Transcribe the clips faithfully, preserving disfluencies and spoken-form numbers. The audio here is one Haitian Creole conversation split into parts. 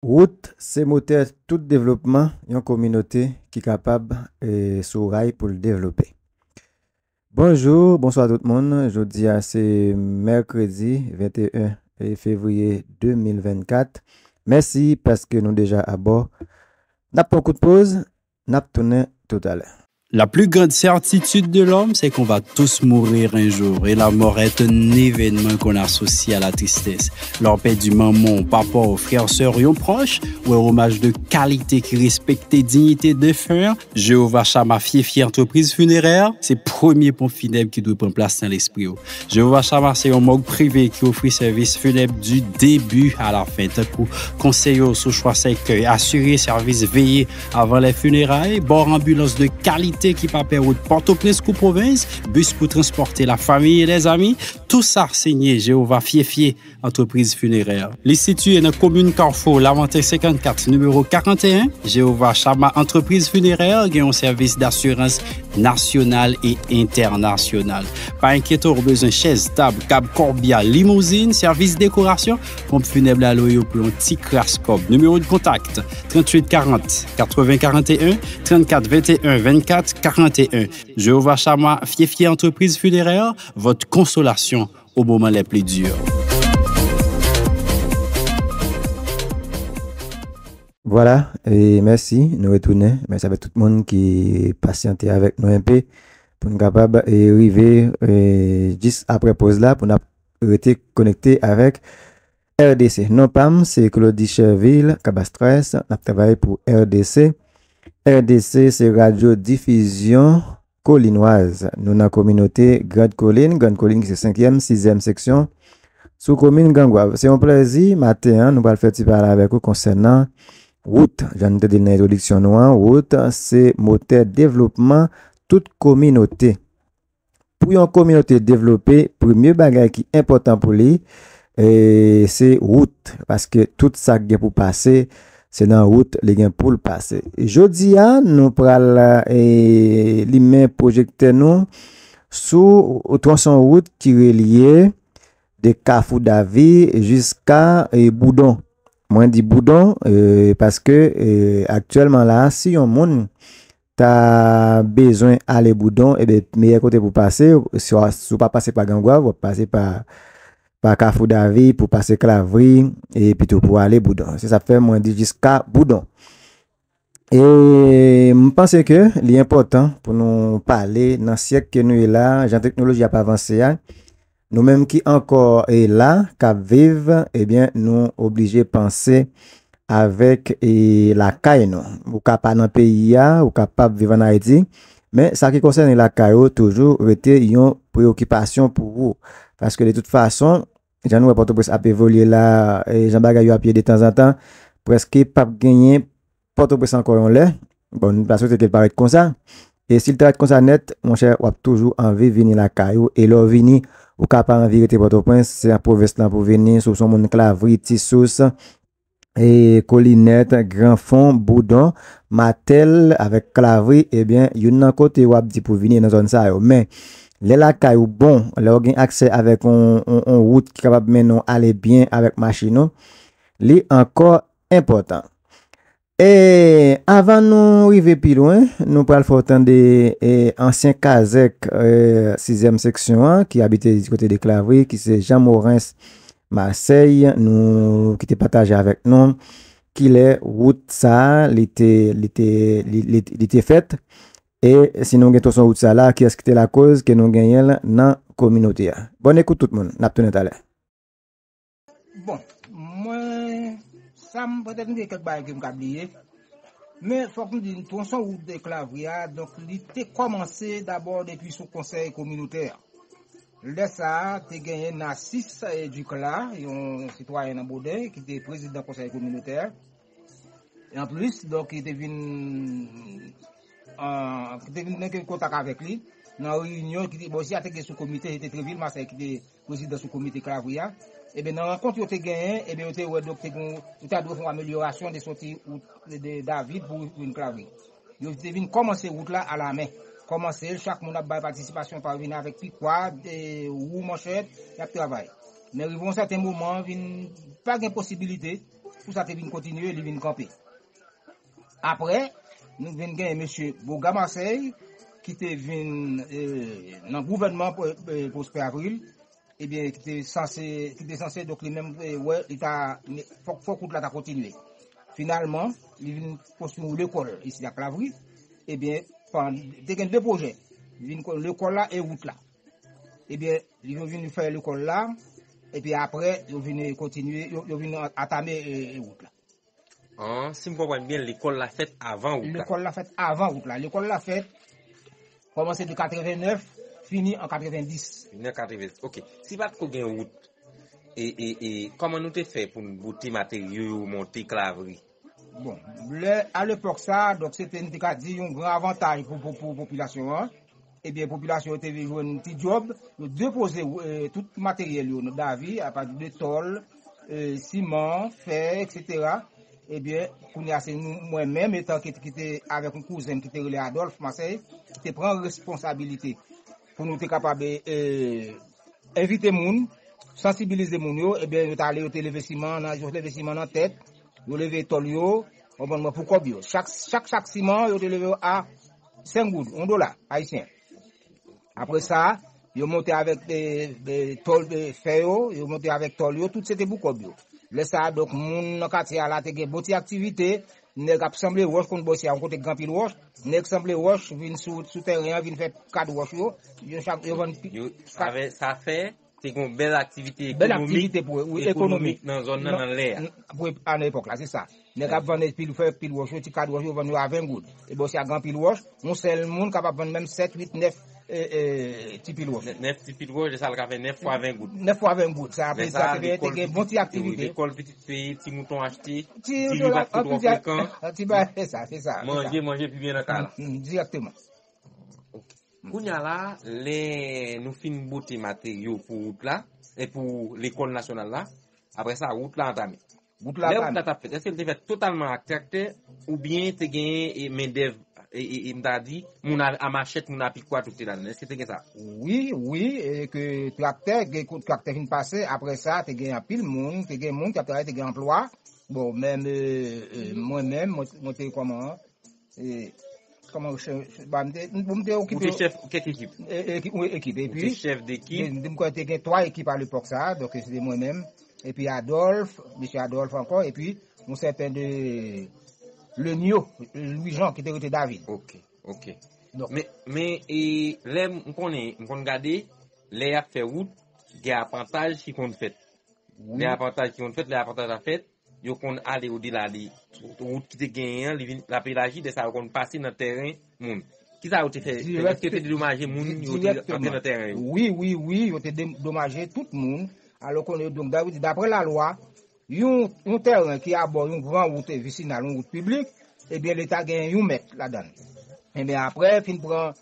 Wout se motè tout devlopman yon kominote ki kapab e, sou ray pou l devlope. Bonjou, bonswa tout moun. Jodi a se mèkredi venteyen fevriye de mil vennkat. Mèsi paske nou deja abò. N ap pran kout poz, n ap tounen toutalè. La plus grande certitude de l'homme, c'est qu'on va tous mourir un jour, et la mort est un événement qu'on associe à la tristesse. Lè w pèdi manman w, papa w, frè, sè w, yon pwòch, ou yon omaj de kalite ki respekte diyite defen an, Jewova Chama Fiefie Antrepriz Finerè, se premye ponp finèb ki dwe pran plas nan lespri w. Jewova Chama se yon mòg prive ki ofri sèvis finèb du début à la fin, tankou konseye w sou chwa sèkèy, asire sèvis veye avan lè fineray, ba w anbilans de kalite ki pa pè wout Pòtoprens kou pwovens, bis pou transpòte lafanmi e lèzanmi, tou sa siyen Jewova Fiefie Antrepriz Finerè. Li sitiye nan komin Kafou Lamanten senkannkat, nimewo karanteyen. Jewova Chama Antrepriz Finerè gen yon sèvis dasirans nasyonal e entènasyonal. Pa enkyete w, ou bezwen chèz, tab, kab kòbya, limouzin, sèvis dekorasyon, ponp finèb la lwe yo pou yon ti kras kòb. Nimewo de kontak, tranntuit karant, katreven karanteyen, trannkat venteyen, vennkat karanteyen. Jewova Chama Fiefie Antrepriz Finerè, votre consolation au moment les plus durs. Vwala, e mèsi, nou retounen. Mèsi avèk tout moun ki pasyante avèk nou enpe pou n kapab e, rive e, jis apre poz la, pou n ap rete konekte avèk R D C. Non pa m, se Claudy Chervil Cabastrès. N ap travay pou R D C. R D C se radyo difizyon kolinwaz. Nou nan kominote Grand Kolin, Grand Kolin ki se senkyèm, sizyèm seksyon sou komin Grangwav. Se yon plèzi, maten an, nou pral fè ti pale avèk ou konsènan wout. Jan nou te di l nan entwodiksyon nou an, wout se motè devlopman tout kominote. Pou yon kominote devlope, premye bagay ki enpòtan pou li, e, se wout. Paske tout sa k gen pou pase, se nan wout li gen pou l pase. Jodi a, nou pral e, limen pwojektè nou sou tronson wout ki relye de Kafou Davi jiska e, Boudon. Mwen di Boudon e, paske e, aktyèlman la, si yon moun ta bezwen ale Boudon, ebyen, meyè kote pou pase, si w, si w pa pase pa Grangwav, w ap pase pa, pa Kafou Davi pou pase Klavri, epi tou pou ale Boudon. Se sa k fè mwen di jiska Boudon. E m panse ke li enpòtan pou nou pale nan syèk ke nou ye la, jan teknoloji ap avanse a, nou menm ki ankò e la, k ap viv, ebyen, nou oblije panse avèk e, lakay nou. Ou ka pa nan peyi a, ou kapab viv ann Ayiti, men sa ki konsène lakay ou toujou rete yon preyokipasyon pou ou. Paske de tout fason, jan nou wè Pòtoprens ap evolye la, e, jan bagay yo ap ye detanzantan, prèske p ap genyen Pòtoprens ankò yon lè. Bon, nou pa swete ke l parèt konsa. E si l ta rèt konsa nèt, monchè, w ap toujou anvi vini lakay ou. E lè w vini, ou ka pa anvi rete Pòtoprens, se nan pwovens lan pou vini, si w se yon moun Klavri, Tisous, e Kolinèt, Granfon, Boudon, Matèl avèk Klavri, ebyen, youn nan kote w ap di pou vini nan zòn sa yo. Men, lè lakay ou bon, lè w gen aksè avèk yon, yon, yon wout ki kapab mennen w ale byen avèk machin ou, li ankò enpòtan. E avan nou rive pi lwen, nou pral fè w tande e, ansyen kazèk e, sizyèm seksyon an, ki abite di kote de Klavri, ki se Jean Morens Marseille, nou, ki te pataje avèk nou kilè wout sa a, li te, li te, li, li, li te fèt. E si nou gen tronson wout sa la, kiyès ki te lakoz ke nou genyen l nan kominote a? Bòn ekout tout moun, n ap tounen talè. Bon, mwen, sa m petèt m gen kèk bagay ke m ka bliye. Men fòk m di n, tronson wout de Klavri a, donk, li te kòmanse dabò depi sou konsèy kominotè. Lè sa a, te genyen Nasis e, Dikla, yon sitwayen nan Boden, ki te prezidan konsèy kominotè. E anplis, donk, li te vin, an, li te vin nan kontak avèk li nan reyinyon ki te, bon, si a te gen sou komite, se te Trevil Masèy ki te prezidan sou komite Klavri a. Ebyen, nan rankont yo te genyen, ebyen, yo te wè, donk, te gon, yo ta dwe fè yon amelyorasyon de soti wout de David pou vin Klavri. Yo te vin kòmanse wout la alamen. Kòmanse l, chak moun ap bay patisipasyon pa vin avèk pikwa, e, wou, manchèt, y ap travay. Men rive yon sèten moman, vin pa gen posibilite Pou sa te vin kontinye, li vin kanpe. Apre, nou vin gen mesye Boga Marseille, ki te vin eh, nan gouvènman Prosper Avril, ebyen, ki te sanse, ki te sanse, donk li menm, eh, wè, li ta, fòk, fòk wout la ta kontinye. Finalman, li vin konstwi yon lekòl isi ak Lavri, ebyen, te gen de pwojè. Li vin lekòl la e wout la. Ebyen, yo vin fè lekòl la, epi apre, yo vin kontinye, yo, yo vin atame e, e wout la. An, si m konprann byen, lekòl la fèt avan wout la. Lekòl la fèt avan wout la. Lekòl la fèt kòmanse de katrevennèf, fini an katrevendis. Fini an katrevendis. Ok. Si pa t ko gen wout, e, e, e, kòman nou te fè pou n bote materyo yo monte Klavri? Bon, lè, alepòk sa, donk, se te, n te ka di, yon gran avantaj pou, pou, pou popilasyon an. Ebyen, popilasyon yo te vin jwenn ti djòb, yo depoze eh, tout materyèl yo, davi, apati de tòl, eh, siman, fè, etsetera. Ebyen, kounye a se nou, mwen menm, etan ki, ki te avèk yon kouzen m ki te rele Adolphe Marseille, ki te pran responsabilite pou nou te kapab eh, envite moun, sansibilize moun yo, ebyen, yo t ale, yo te leve siman, nan, yo leve siman nan tèt, yo leve tòl yo, konprann mwen, pou kòb yo. Chak, chak, chak siman, yo te leve yo a senk goud, yon dola ayisyen. Apre sa, yo monte avèk de, de tòl de fè yo, yo monte avèk tòl yo, tout se te pou kòb yo. Lè sa a, donk, moun nan katye a la te gen bon ti aktivite, nèg ap sanble wòch, konn bò isi a yon kote k gen anpil wòch, nèg sanble wòch, vin sou, sou tèren an, vin fè kad wòch yo, yo chak, yo vann pi. Yo, sa fè, sa fè, te gen yon bèl aktivite ekonomik, ekonomik nan zòn nan, nan lè a. Pou, a nan epòk la, se sa. Nèg ap vann pil fè, pil wòch yo, ti kad wòch yo vann yo a ven goud. E bò isi a gen anpil wòch, yon sèl moun kapab vann menm sèt, uit, nèf eh, eh, ti pil wòch. Nèf ti pil wòch, sa l ka fè nèf fwa ven goud. Nèf fwa ven goud. Sa, apre sa, te gen bon ti aktivite. Lekòl pitit peye, ti mouton achte, ti riv ak tout wòf frekan. Ti bagay, se sa, se sa. Manje, manje pi byen nan kay la. Direkteman. Kounye a la, lè nou fin bote materyo pou wout la, e pou lekòl nasyonal la, apre sa, wout la antame. Wout la antame. Lè wout la t ap fèt, èske l te fèt totalman ak traktè oubyen te genyen e, mendèv, e, e, e, m ta di, moun a, a machèt, moun a pikwa, tout te ladan l? Èske te gen sa? Wi, wi, e ke traktè, gen kout traktè fin pase, apre sa, te gen anpil moun, te gen moun k ap travay, te gen anplwa. Bon, menm, e, e, mwen menm, mwen, mwen te kòman, e, kòman, ba, m te, m te okipe. Ou te chèf kèk ekip? E, e, wi, ekip. Epi, ou te chèf dekip? M kwè te gen twa ekip alepòk sa, donk, se te mwen menm. Epi Adolphe, mesye Adolphe ankò, epi yon sèten de Lenio, Louis Jean ki te rete David. Ok, ok. Men, men e, lè m konnen, m konn gade, lè y ap fè wout, gen apantaj ki konn fèt. Gen apantaj ki konn fèt, lè apantaj la fèt, yo konn ale odela de wout ki te genyen an, li vin, l ap elaji, lè sa yo konn pase nan tèren moun. Kisa yo te fè? Èske yo te dedomaje moun yo te antre nan tèren yo? Wi, wi, wi, yo te dedomaje tout moun. Alò konnen, donk, daprè lalwa, yon, yon tèren ki abò yon gran wout visinal, yon wout piblik, ebyen, Leta gen yon mèt ladan l. Ebyen, apre, fin pran,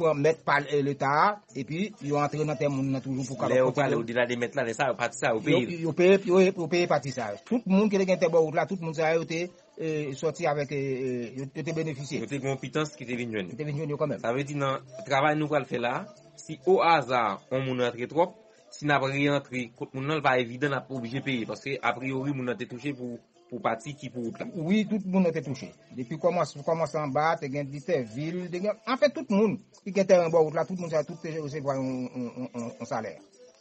pran mèt pa Leta a, epi yo antre nan tè moun nan toujou pou kapab kontinye. Lè yo prale odela de mèt la, lè sa yo pati sa, yo peye. Yo, yo peye, yo, yo peye pati sa. Tout moun ki te gen tè bò wout la, tout moun sa yo te e, sòti avèk, e, e, yo, yo te benefisye. Yo te gen yon pitans ki te vin jwenn yo. Ki te vin jwenn yo kanmenm. Sa vle di nan travay nou pral fè la, si o aza yon moun rantre twòp, si n ap reyantre kot moun nan, l pa evidan n ap oblije peye, paske apriyori moun nan te touche pou, pou pati ki pou wout la. Wi, tout moun nan te touche. Depi kòmans, kòmanse anba, te gen Distèvil, te gen, anfen, tout moun ki gen tèren bò wout la, tout moun sa, tout te resevwa yon, yon, yon, yon, yon salè.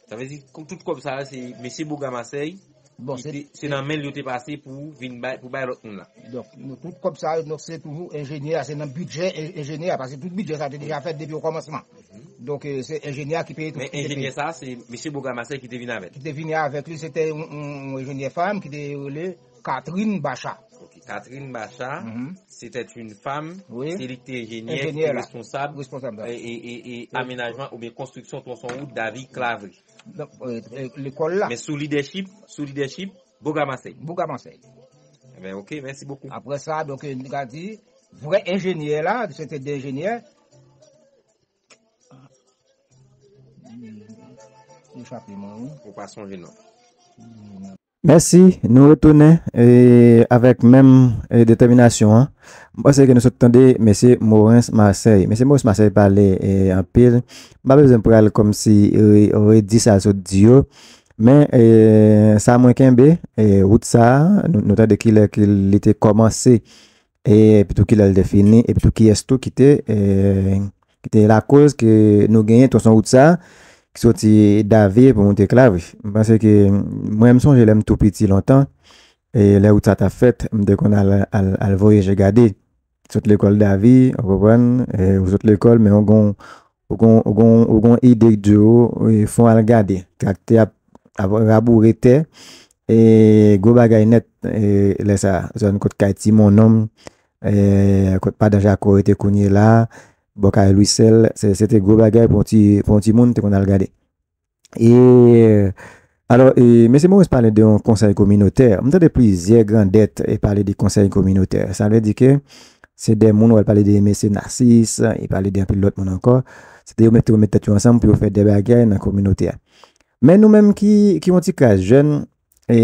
Sa vle di, tout kòb sa yo, se mesye Boga Masèy, bon, se nan men l yo te pase pou vin bay, pou bay lòt moun la. Donk, nou, tout kòb sa yo, donk, se toujou enjenyè a, se nan bidjè enjenyè a, paske tout bidjè sa yo te deja fèt depi okòmansman. Donk, se enjenyè a ki peye tout. Men enjenyè sa a, se mesye Boga Masèy ki te vin avè l. Ki te vin avèk li, se te yon, yon, yon enjenyè fanm ki te rele Catherine Bacha. Ok, Catherine Bacha, c'était une femme, se li ki te enjenyè, ki te responsab, e, e, e, e amenajman oubyen konstriksyon twonson wout David Clavry. Lekòl la. Men sou lidèchip, sou lidèchip, Boga Masèy. Boga Masèy. Ebyen, ok, mèsi bokou. Apre sa, donk, nou ka di, vrè enjenyè la, se te de enjenyè. Li chape mwen, wi. Ou pa sonje non. Mèsi, nou retounen e, avèk menm e, detèminasyon an. M panse ke nou sot tande mesye Maurice Marseille. Mesye Maurice Marseille pale e, anpil. M pa bezwen pral kòmsi re, redi sa l sot di yo. Men, e, sa mwen kenbe, e, wout sa a, nou, nou tande kilè ki li te kòmanse, e, epi tou kilè l te fini, epi tou kiyès tou ki te, e, ki te lakoz ke nou genyen tronson wout sa a, ki soti Davie pou monte Klavri. M panse ke, mwen, m sonje lè m tou piti lontan, e lè wout sa t ap fèt, m te konn al, al, al voye je gade. Sot lekòl Davie, ou konprann, e, ou sot lekòl, men ou gon, ou gon, ou gon, ou gon ide di ou, e, fò w al gade. Traktè ap, ap raboure tè, e, gwo bagay nèt, e, lè sa a. Zòn kot kay Ti Monnonm, e, kot Madan Jako rete kounye la, bò kay Lwisèl, se, se te gwo bagay pou yon ti, pou yon timoun te konn al gade. E, alò, e, mesye Moris pale de yon konsèy kominotè. M tande plizyè grandèt, e, pale de konsèy kominotè. Sa vle di ke se de moun, w al pale de mesye Nasis, e pale de anpil lòt moun ankò. Se te yo mete, yo mete tèt yo ansanm pou yo fè de bagay nan kominote a. Men nou menm ki, ki yon ti kras jèn, e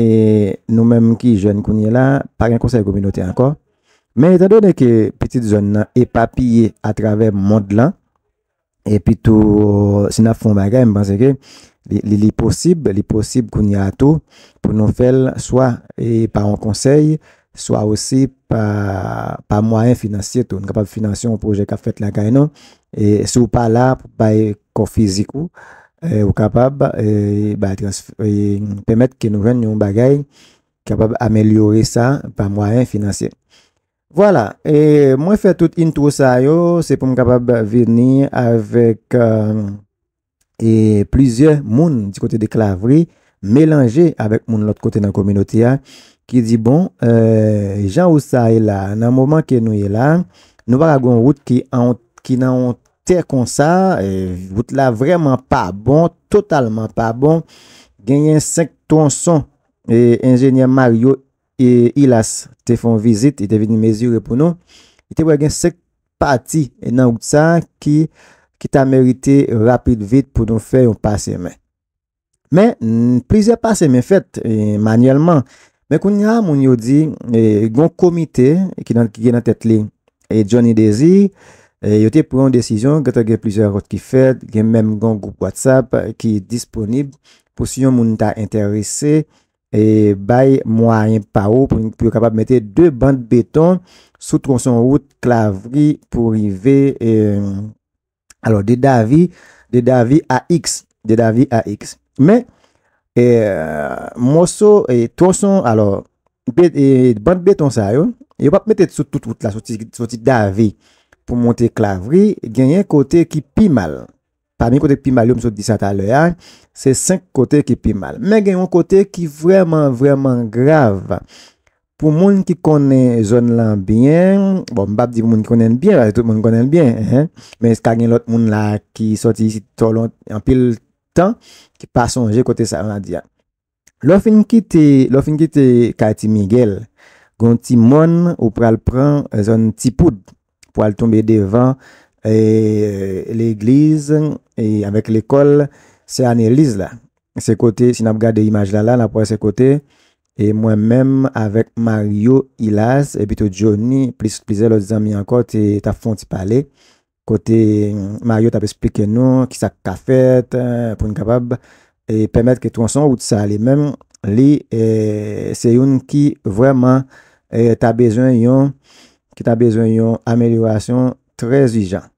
nou menm ki jèn kounye la, pa gen konsèy kominotè ankò. Men etandone ke pitit zòn nan epapiye atravè mond lan, epi tou, si n ap fè yon bagay, m panse ke li, li, li posib, li posib kounye a tou pou nou fè l swa, e, pa yon konsèy, swa osi pa, pa mwayen finansye tou. Nou kapab finanse yon pwojè k ap fèt lakay nou. E si w pa la pou bay kò fizik ou, e, ou kapab, e, bay transf-, e, pèmèt ke nou jwenn yon bagay ki kapab amelyore sa pa mwayen finansye. Vwala, e mwen fè tout intro sa yo, se pou m kapab vini avèk, e, e, plizyè moun di kote de Klavri, melanje avèk moun lòt kote nan kominote a, ki di, bon, e, jan wout sa ye la, nan moman ke nou ye la, nou pa ka gen yon wout ki an, ki nan yon tè konsa, e, wout la vrèman pa bon, totalman pa bon. Genyen senk twonson, e, enjenyè Mario, e, Ilas te fè yon vizit, li te vin mezire pou nou. Li te wè gen senk pati nan wout sa a ki, ki ta merite rapid vit pou nou fè yon pasemen. Men, n-, plizyè pasemen fèt, e, manyèlman. Men kounye a, moun yo di, e, gon komite ki nan, ki gen nan tèt li, e, Johnny Désir, e, yo te pran yon desizyon, gentan gen plizyè rankont ki fèt, gen menm gon gwoup WhatsApp ki disponib pou si yon moun ta enterese, e, bay mwayen pa ou pou, pou yo kapab mete de bann beton sou twonson wout Klavri pou rive, e, alò, de Davi, de Davi a X, de Davi a X. Men, e, moso, e, twonson, alò, be-, e, bann beton sa yo, yo p ap mete sou tout wout la, soti, soti Davi pou monte Klavri, genyen kote ki pi mal. Pami kote ki pi mal yo, m sot di sa talè a, se senk kote ki pi mal. Men gen yon kote ki vrèman, vrèman grav. Pou moun ki konnen zòn lan byen, bon, m p ap di pou moun ki konnen l byen, paske tout moun konnen l byen, en, men ka gen lòt moun la ki sòti isit twò lon-, anpil tan, ki pa sonje kote sa yo n a di a. Lè w fin kite, lè w fin kite kay Ti Miguel, gen yon ti mòn ou pral pran, e, zòn Ti Poud pou al tonbe devan, e, legliz, e, avèk lekòl Sè Aneliz la. Se kote, si n ap gade imaj la la, n ap wè se kote, e, mwen menm avèk Mario Ilas, epi tou Johnny, plis plizyè lòt zanmi ankò, te, t ap fè yon ti pale. Kote, mm, Mario t ap esplike nou kisa k ka fèt, e, pou n kapab, e, pèmèt ke twonson wout sa li menm, li, e, se youn ki vrèman, e, ta bezwen yon, ki ta bezwen yon amelyorasyon trè ijan.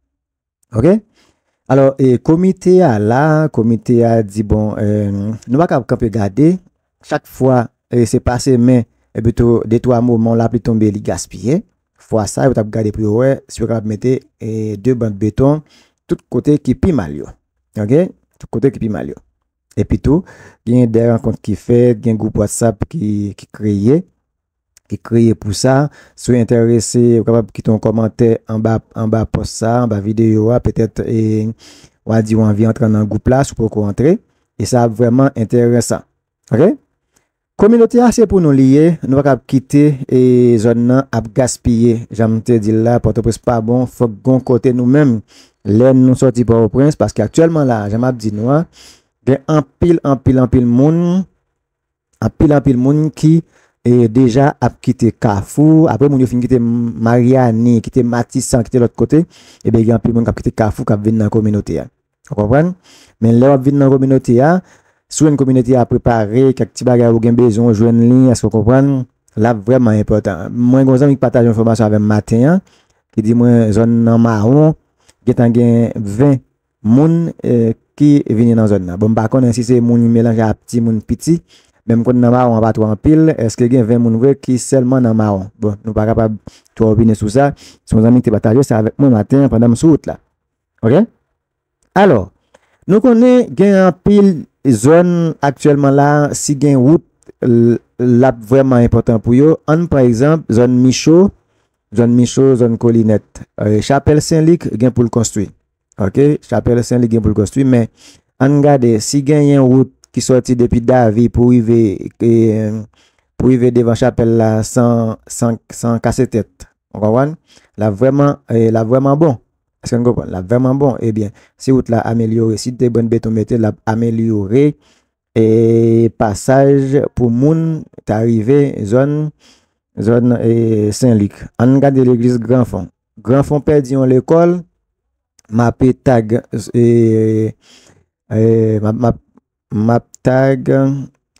Oke? Alò, e, komite a la, komite a di, bon, e, nou pa ka kanpe gade, chak fwa, e, se pase men, epi tou, de twa moman, lapli tonbe, li gaspiye. Fwa sa, yo t ap gade pou yo wè si yo kapab mete, e, de bann beton tout kote ki pi mal yo. Oke? Tout kote ki pi mal yo. Epi tou, gen de rankont ki fèt, gen gwoup WhatsApp ki, ki kreye, ki kreye pou sa. Si w enterese, ou kapab kite yon kòmantè anba, anba pòs sa, anba videyo a, petèt, e, w a di w anvi antre nan gwoup la, si w poko antre. E sa ap vrèman enteresan. Oke? Kominote a se pou nou li ye, nou pa kab kite, e, zòn nan ap gaspiye. Jan m te di l la, Pòtoprens pa bon, fòk gon kote nou menm, lè nou sòti Pòtoprens, paske aktyèlman la, jan m ap di nou an, gen anpil, anpil, anpil moun, anpil, anpil moun ki, e, deja ap kite Kafou, apre moun yo fin kite Maryani, kite Matisan, kite lòt kote, ebyen, gen anpil moun k ap kite Kafou, k ap vin nan kominote a. Ou konprann? Men lè w ap vin nan kominote a, Si w wè kominote a prepare, kèk ti bagay ou gen bezwen, ou jwenn li, èske w konprann? L ap vrèman enpòtan. Mwen gen yon zanmi ki pataje enfòmasyon avè m maten an, ki di mwen zòn nan mawon, gentan gen ven moun, eh, ki vini nan zòn nan. Bon, m pa konnen si se moun ki melanje ak timoun piti, men m konn nan mawon an pa twò anpil, èske gen ven moun vre ki sèlman nan mawon? Bon, nou pa kapab twò opine sou sa. Se yon zanmi ki te pataje sa avèk mwen maten an pandan m sou wout la. Ok? Alò, nou konnen gen anpil zòn aktyèlman la, si gen wout, l-, l ap vrèman enpòtan pou yo. Ann pran egzanp, zòn Micho, zòn Micho, zòn Kolinèt. Eh, Chapèl Sen Lik gen pou l konstwi. Ok? Chapèl Sen Lik gen pou l konstwi, men ann gade, si genyen wout ki sòti depi Davi pou rive, eh, pou rive devan chapèl la san, san, san kase tèt. Ou konprann? L ap vrèman, eh, l ap vrèman bon. Èske n konprann? L ap vrèman bon. Ebyen, si wout la amelyore, si de bòn beton mete, l ap amelyore, eh, pasaj pou moun ta rive zòn, zòn, eh, Sen Lik. Ann gade legliz Granfon. Granfon pèdi yon lekòl, m ape tag, eh, eh, m ap, m ap, m ap tag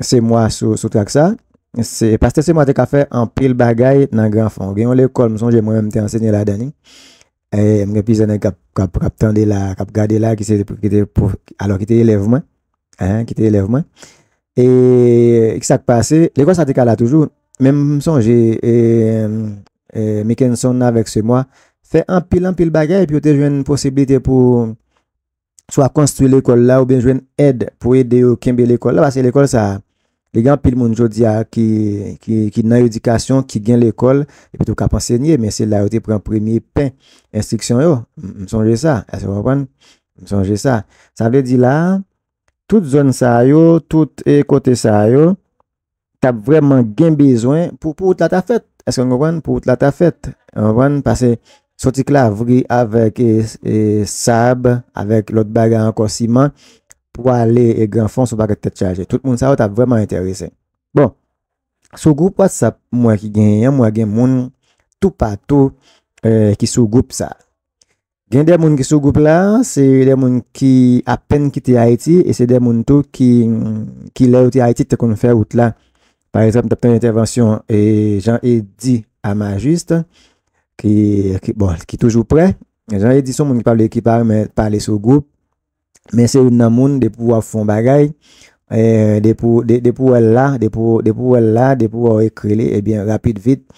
Semwa sou, sou trak sa. Se, pastè Semwa te ka fè anpil bagay nan Granfon. Gen yon lekòl, m sonje mwen menm te ansenye ladan li. Eh, m gen plizyè nèg k ap, k ap, k ap tande la, k ap gade la, ki se, ki te, pwof-, alò, ki te elèv mwen. Hein, ki te elèv mwen. E ki sa k pase? Lekòl sa te ka la toujou. Men m sonje, eh, eh, Mickenson avèk Semwa fè anpil, anpil bagay, epi yo te jwenn posiblite pou swa konstwi lekòl la oubyen jwenn èd pou ede yo kenbe lekòl la, paske lekòl sa a, li gen anpil moun jodi a ki, ki, ki nan edikasyon, ki gen lekòl, epi tou k ap ansenye, men se la yo te pran premye pen enstriksyon yo. M, m sonje sa, èske w konprann? M sonje sa. Sa vle di la, tout zòn sa yo, tout, eh, kote sa yo, t ap vrèman gen bezwen pou, pou wout la ta fèt. Èske n konprann? Pou wout la ta fèt. Ou konprann? Pase soti Klavri avèk, eh, eh, sab, avèk lòt bagay ankò, siman, pou ale, eh, Granfon, se yon pakèt tèt chaje. Tout moun sa yo t ap vrèman enterese. Bon, sou gwoup WhatsApp mwen ki genyen an, mwen gen moun toupatou, eh, ki sou gwoup sa. Gen de moun ki sou gwoup la, se de moun ki apèn kite Ayiti, e se de moun tou ki, ki lè yo te Ayiti, te konn fè wout la. Pa egzanp, m t ap tande entèvansyon, eh, Jean Eddy Amajust, ki, ki, bon, ki toujou prè. Jean Eddy se yon moun ki pa vle, ki pa renmen pale sou gwoup, men se youn nan moun, depi w ap fè yon bagay, eh, depi w, de-, depi w wè l la, depi w, depi w wè l la, depi w wè w ekri li, ebyen, rapid vit,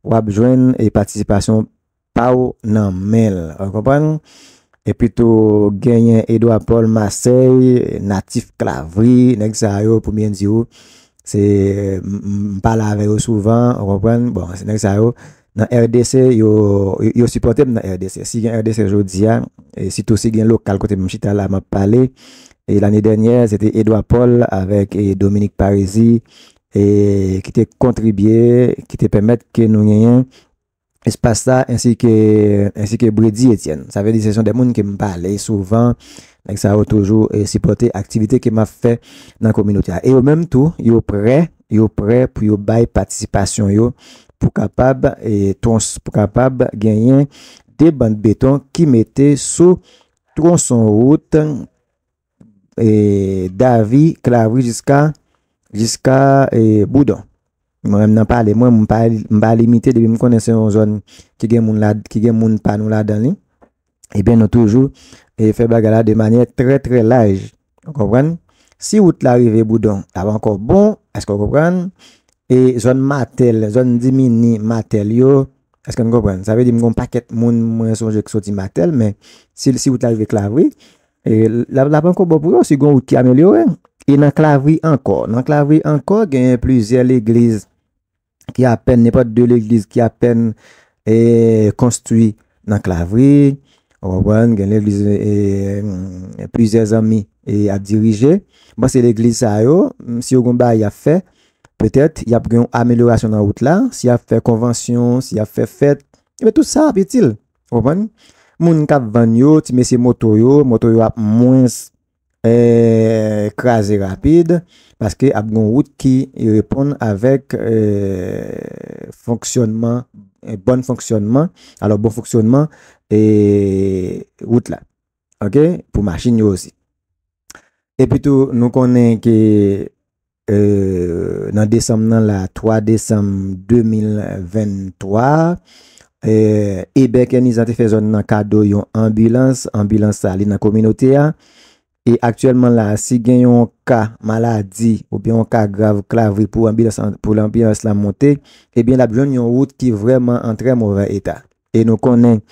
w ap jwenn, eh, patisipasyon pa w nan men l. Ou konprann? Epi tou, genyen Edouard Paul Marseille, Natif Clavry, nèg sa yo, pou m byen di w, se, m, m, m pale avè yo souvan, ou konprann? Bon, se nèg sa yo, nan R D C, yo, yo, yo sipòte m nan R D C. Si gen R D C jodi a, e sitou si gen lokal kote m chita la, m ap pale, e lane dènyè, se te Edouard Paul avèk, e Dominique Parizi, e ki te kontribye, ki te pèmèt ke nou genyen espas sa, ensi ke, ensi ke Bredy Etienne. Sa vle di, se son de moun ke m pale souvan. Nèg sa yo toujou, eh, sipòte aktivite ke m ap fè nan kominote a. E yo menm tou, yo prè, yo prè pou yo bay patisipasyon yo pou kapab, eh, twons-, pou kapab genyen de bann beton ki mete sou twonson wout, eh, Davy, Clavry jiska, jiska, eh, Boudon. Mwen menm nan pale mwen, m pa, m pa limite depi m konnen se yon zòn ki gen moun la, ki gen moun pa nou ladan li. Ebyen, nou toujou, eh, fè bagay la de manyè trè, trè laj. Ou konprann? Si wout la rive Boudon, l ap ankò bon, èske w konprann? E zòn Matèl, zòn Dimini, Matèl yo, èske n konprann? Sa vle di m gen yon pakèt moun mwen sonje k soti Matèl, men si, si wout la rive Clavry, e l ap, l ap ankò bon pou yo, si gen yon wout ki amelyore. E nan Clavry ankò, nan Clavry ankò, genyen plizyè legliz ki apèn, nenpòt de legliz ki apèn, eh, konstwi nan Clavry. Ou konprann, gen legliz, eh, plizyè zanmi, eh, ap dirije. Bon, se legliz sa yo, si yo gen bagay y ap fè, petèt, y ap gen yon amelyorasyon nan wout la. Si y ap fè konvansyon, si y ap fè fèt, ebyen, tout sa ap itil. Ou konprann? Moun k ap vann yo, ti mesye moto yo, moto yo ap mwens, eh, kraze rapid, paske ap gen yon wout ki reponn avèk, eh, fonksyònman, eh, bòn fonksyònman, alò, bon fonksyònman, eh, wout la. Ok? Pou machin yo osi. Epi tou, nou konnen ke nan desanm nan la, twa desanm de mil venntwa, Eber Kènizan te fè zòn nan kado yon anbilans. Anbilans sa, li nan kominote a. E aktyèlman la, si gen yon ka maladi oubyen yon ka grav Klavri pou anbilans, pou anbilans lan monte, ebyen, l ap jwenn yon wout ki vrèman an trè movè eta. E nou konnen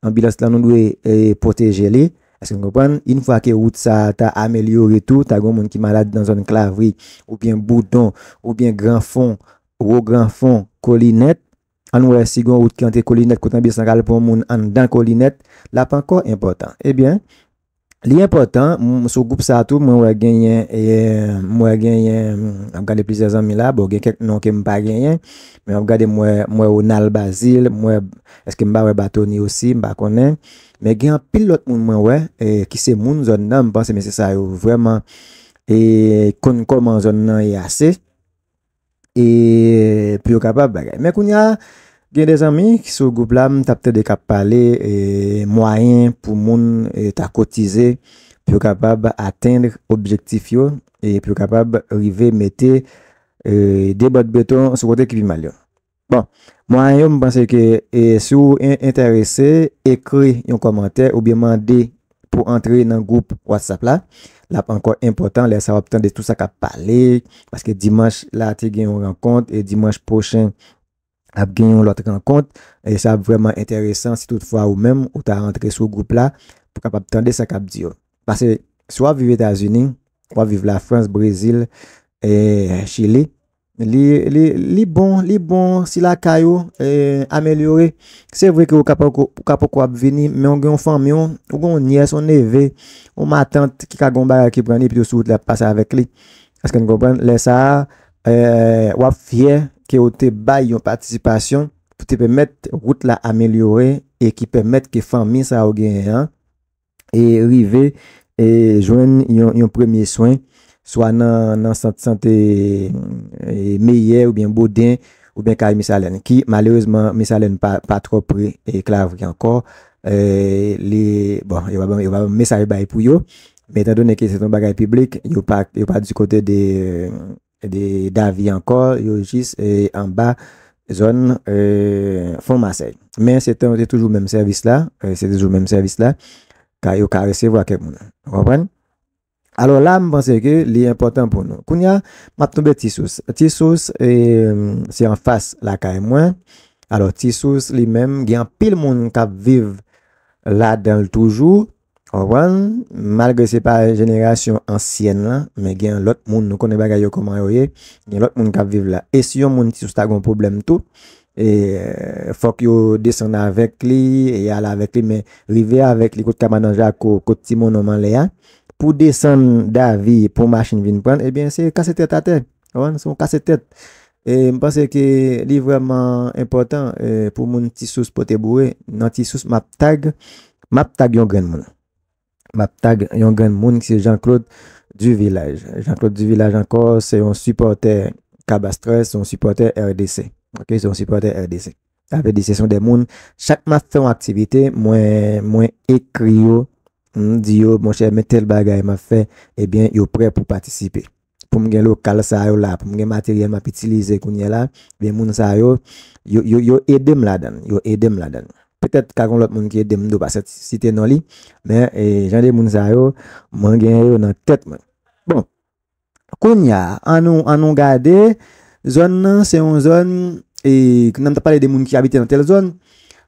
anbilans lan, nou dwe e, pwoteje li. Èske n konprann? Yon fwa ke wout sa a ta amelyore tou, ta gen moun ki malad nan zòn Klavri, oubyen Boudon, oubyen Granfon, Wo Granfon, Kolinèt. Ann wè si gen wout ki antre Kolinèt kote anbilans lan ka al pran moun anndan Kolinèt, l ap ankò enpòtan. Ebyen, li enpòtan, m- sou gwoup sa a tou, mwen wè genyen, e, mwen wè genyen, m ap gade plizyè zanmi la, bon, gen kèk non ke m pa genyen, men m ap gade, m wè, m wè Ronald Bazil, m wè, èske m pa wè Batoni osi, m pa konnen, men gen anpil lòt moun mwen wè, e, ki se moun zòn nan, m panse mesye sa yo vrèman e, konn kòman zòn nan ye ase, e pou yo kapab bagay. Men kounye a, gen de zanmi ki sou gwoup la, m t ap tande k ap pale, e, mwayen pou moun e, ta kotize, pou yo kapab atenn objektif yo, e pou yo kapab rive mete e, de bòt beton sou kote ki pi mal yo. Bon, mwayen yo, m panse ke e, si w en- enterese, ekri yon kòmantè oubyen mande pou antre nan gwoup WhatsApp la, l ap ankò enpòtan. Lè sa a, w ap tande tout sa k ap pale, paske dimanch la te gen yon rankont, e dimanch pwochen ap gen yon lòt rankont, e sa ap vrèman enteresan si toutfwa ou menm ou ta rantre sou gwoup la pou kapab tande sa k ap di yo. Paske si w ap viv Etazini, w ap viv Lafrans, Brezil, e Chili, li, li, li bon, li bon si lakay ou e, amelyore. Se vre ke ou ka poko, ou ka poko ap vini, men ou gen yon fanmi w, ou gen yon nyès, yon neve, yon matant ki ka gen yon bagay ki pran li, epi tou sou wout la ap pase avèk li. Èske n konprann? Lè sa a, e, w ap fyè ke ou te bay yon patisipasyon pou te pèmèt wout la amelyore e ki pèmèt ke fanmi sa ou genyen an e rive e jwenn yon, yon premye swen, swa nan, nan sant sante e, Meyè oubyen Boden oubyen kay Misalèn, ki malerezman Misalèn pa, pa twò pre e Klavri ankò. E, li, bon, yo pa ban, yo pa ban mesaj bay pou yo, men etan done ke se yon bagay piblik, yo pa, yo pa di kote de, de Davi ankò, yo jis e, anba zòn e, Fon Masèy. Men se te, se toujou menm sèvis la, e, se toujou menm sèvis la, ka yo ka resevwa kèk moun. Ou konprann? Alò la, m panse ke li enpòtan pou nou. Kounye a, m ap tonbe Ti Sous. Ti Sous, e, se anfas lakay mwen. Alò, Ti Sous li menm, gen anpil moun k ap viv ladan l toujou. Ou konprann? Malgre se pa jenerasyon ansyèn lan, men gen lòt moun, nou konnen bagay yo kòman yo ye. Gen lòt moun k ap viv la. E si yon moun Ti Sous ta gen yon pwoblèm tou, e, fòk yo desann avèk li, e ale avèk li, men rive avèk li kot Kamanan Jako, kot Ti Monon Manlè a, pou desann Davi, pou machin vin pran l, ebyen, se kase tèt atè. Ou konprann? Se yon kase tèt. E m panse ke li vrèman enpòtan e, pou moun Ti Sous pote boure. Nan Ti Sous, m ap tag, m ap tag yon grenn moun. M ap tag yon grenn moun ki se Jean-Claude Duvilaj. Jean-Claude Duvilaj ankò, se yon sipòtè Kabastrè, se yon sipòtè R D C. Ok, se yon sipòtè R D C. Sa vle di, se son de moun, chak m ap fè yon aktivite, mwen, mwen ekri yo, m di yo, monchè, men tèl bagay m ap fè, ebyen, yo prè pou patisipe. Pou m gen lokal sa yo la, pou m gen materyèl m ap itilize kounye a la, ebyen, moun sa yo, yo, yo, yo ede m ladan l, yo ede m ladan l. Petèt ka gen lòt moun ki ede m, m pa site non li, men e, jan de moun sa yo, mwen genyen yo nan tèt mwen. Bon, kounye a, an nou, an nou gade, zòn nan se yon zòn, e, nan m t ap pale de moun ki abite nan tèl zòn,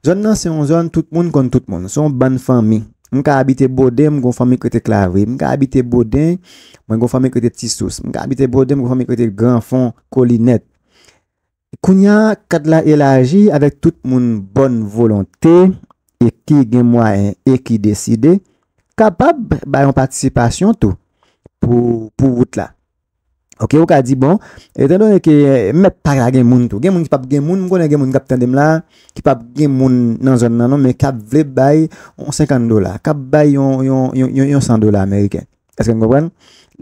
zòn nan se yon zòn tout moun konn tout moun, se yon bann fanmi. M ka abite Boden, m gon fanmi k rete Klavri. M ka abite Boden, mwen gon fanmi k rete Ti Sous. M ka abite Boden, m gon fanmi k rete Granfon, Kolinèt. Kounye a, kad la elaji avèk tout moun bòn volonte e ki gen mwayen e ki deside, kapab bay yon patisipasyon tou pou, pou wout la. Ok, ou ka di, bon, etan done ke mèt pak la gen moun tou. Gen moun ki p ap gen moun, m konnen gen moun k ap tande m la, ki p ap gen moun nan zòn nan non, men k ap vle bay yon senkant dola, k ap bay yon, yon, yon, yon, yon san dola ameriken. Èske n konprann?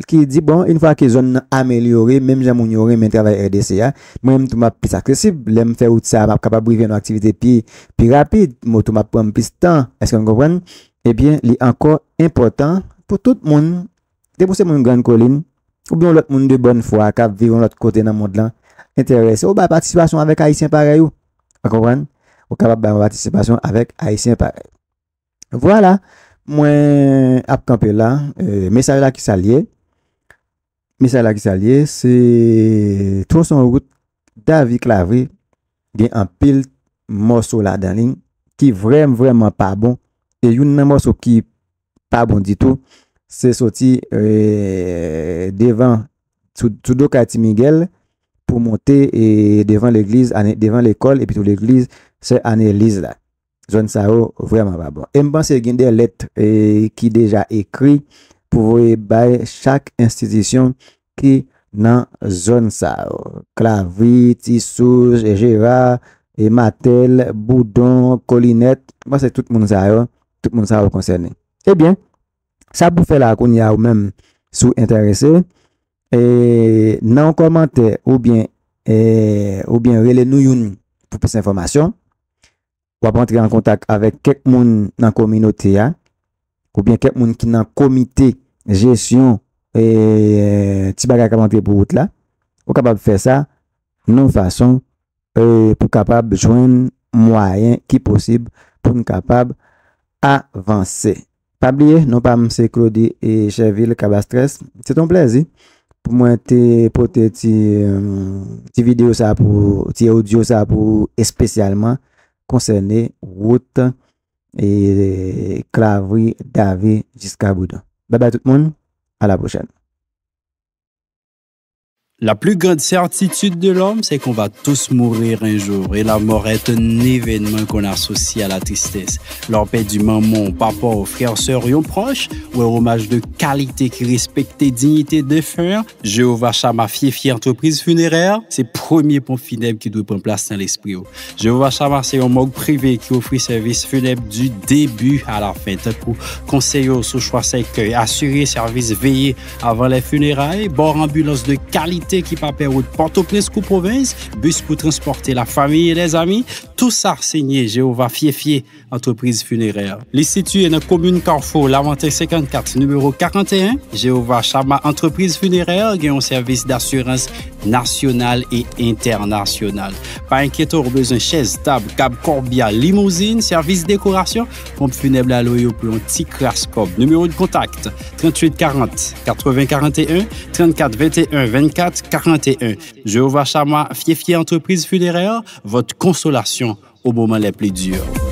Ki di, bon, yon fwa ke zòn nan amelyore, menm jan moun yo renmen travay R D C a, mwen menm tou m ap plis aksesib. Lè m fè wout sa a, m ap kapab rive nan aktivite pi, pi rapid. Mwen tou m ap pran m plis tan. Èske n konprann? Ebyen, li ankò enpòtan pou tout moun Depi w se moun Grann Kolin, oubyen yon lòt moun de bòn fwa k ap viv yon lòt kote nan mond lan, enterese, ou bay patisipasyon avèk Ayisyen parèy ou. Ou konprann? Ou kapab bay yon patisipasyon avèk Ayisyen parèy ou. Vwala, mwen ap kanpe la. Eh, mesaj la ki sa l ye? Mesaj la ki sa l ye? Se Twoson Wout, Davy Clavry, gen anpil mòso ladan li ki vrèman, vrèman pa bon. E youn nan mòso ki pa bon ditou, se soti, eh, devan, sou, sou do kay Ti Miguel pou monte, eh, devan legliz, Ane-, devan lekòl, epi tou legliz Sè Aneliz la. Zòn sa yo vrèman pa bon. E m panse gen de lèt, eh, ki deja ekri pou voye bay chak enstitisyon ki nan zòn sa yo. Clavry, Ti Souch, Jera, e Matèl, Boudon, Kolinèt. M panse tout moun sa yo, tout moun sa yo konsène. Ebyen, sa pou fè la kounye a ou menm, si w enterese, e, nan yon kòmantè oubyen, e, oubyen rele nou youn pou plis enfòmasyon. W ap antre an kontak avèk kèk moun nan kominote a, oubyen kèk moun ki nan komite jesyon, e, ti bagay k ap antre pou wout la. Ou kapab fè sa nan yon fason, e, pou kapab jwenn mwayen ki posib pou n kapab avanse. Pa bliye, non pa m se Claudy e Chèvil Kabastres. Se t yon plèzi pou mwen te pote ti, em, ti videyo sa pou, ti odyo sa pou espesyalman konsène wout, e, Clavry, Davy jiska Boudon. Bye bye tout moun, à la prochaine. La plus grande certitude de l'homme, c'est qu'on va tous mourir un jour. Et la mort est un événement qu'on associe à la tristesse. Lè w pèdi manman w, papa w, frè, sè, yon pwòch, ou wè omaj de kalite ki respekte diyite defen an, Jewova Chama Fiefie Entreprise Funéraire, se premye ponp finèb ki dwe pran plas nan lespri w. Jewova Chama se yon mòg prive ki ofri sèvis finèb du début à la fin, tankou konseye w sou chwa sèkèy, asire sèvis veye avan lè fineray, ba w anbilans de kalite ki pa pè wout Pòtoprens kou pwovens, bis pou transpòte lafanmi e lèzanmi, tou sa siyen Jewova Fiefie Entreprise Funéraire. Li sitiye nan komin Kafou, Lamanten senkannkat, nimewo karanteyen. Jewova Chama Entreprise Funéraire gen yon sèvis dasirans nasyonal e entènasyonal. Pa enkyete w, ou bezwen chèz, tab, kab, kòbya, limouzin, sèvis dekorasyon, ponp finèb la lwe yo pou yon ti kras kòb. Nimewo de kontak, tranntuit karant, katreven karanteyen, trannkat venteyen, vennkat karanteyen. Jewova Chama Fiefie Entreprise Funéraire, votre consolation aux moments les plus durs.